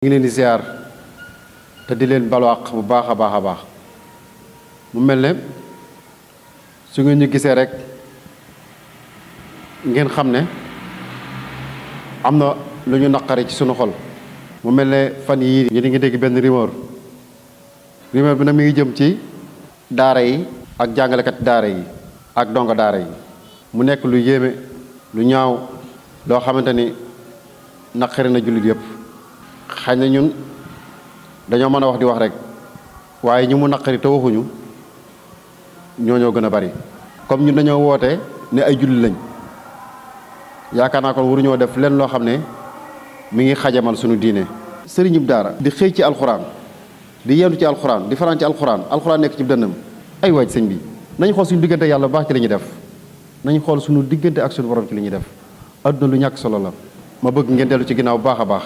ngi leen di ziar te di leen balu àq bu baax a baax mu mel ne su ngeen ñu gisee rek ngeen xam ne am na lu ñu naqari ci sunu xol. mu mel ne fan yii ñu ngi dégg benn rumeur bi nag mi ngi jëm ci daara yi ak jàngalekat daara yi ak dongo daara yi mu nekk lu yéeme lu ñaaw loo xamante ni naqari na jullit yëpp. xëy na ñun dañoo mën a wax di wax rek waaye ñi mu naqari te waxuñu ñoo gën a bari. comme ñun dañoo woote ne ay julli lañ yaakaar naa kon waruñoo def leen loo xam ne mi ngi xajamal suñu diine. sëriñub daara di xëy ci alxuraan di yendu ci alxuraan di fanaan ci alxuraan nekk ci dënnam ay waaj sëñ bi nañ xool suñu diggante yàlla baax ci li ñuy def nañ xool suñu diggante ak suñu borom ci li ñuy def. adduna lu ñàkk solo la. ma bëgg ngeen dellu ci ginnaaw baax a baax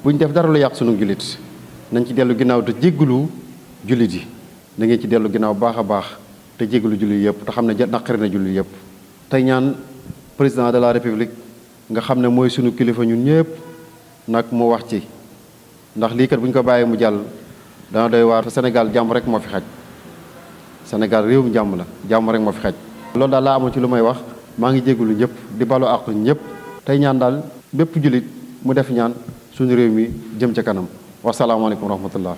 buñ def dara lu yàq sunu jullit nañ ci dellu ginnaaw te jéggalu jullit yi na ngeen ci dellu ginnaaw baax a baax te jéggalu jullit yëpp te xam ne naqari na jullit yëpp. tey ñaan président de la république nga xam ne mooy sunu kilifa ñun ñëpp nag mu wax ci ndax lii kat bu ñu ko bàyyee mu jàll dana doy waar. te Sénégal jàmm rek moo fi xaj Sénégal réewum jàmm la jàmm rek moo fi xaj. loolu daal laa amoon ci lu may wax maa ngi jéggalu ñëpp di balu àq ñëpp tey ñaan daal bépp jullit mu def ñaan suñu réew mi jëm ca kanam wasalaamaaleykum wa rahmatullah.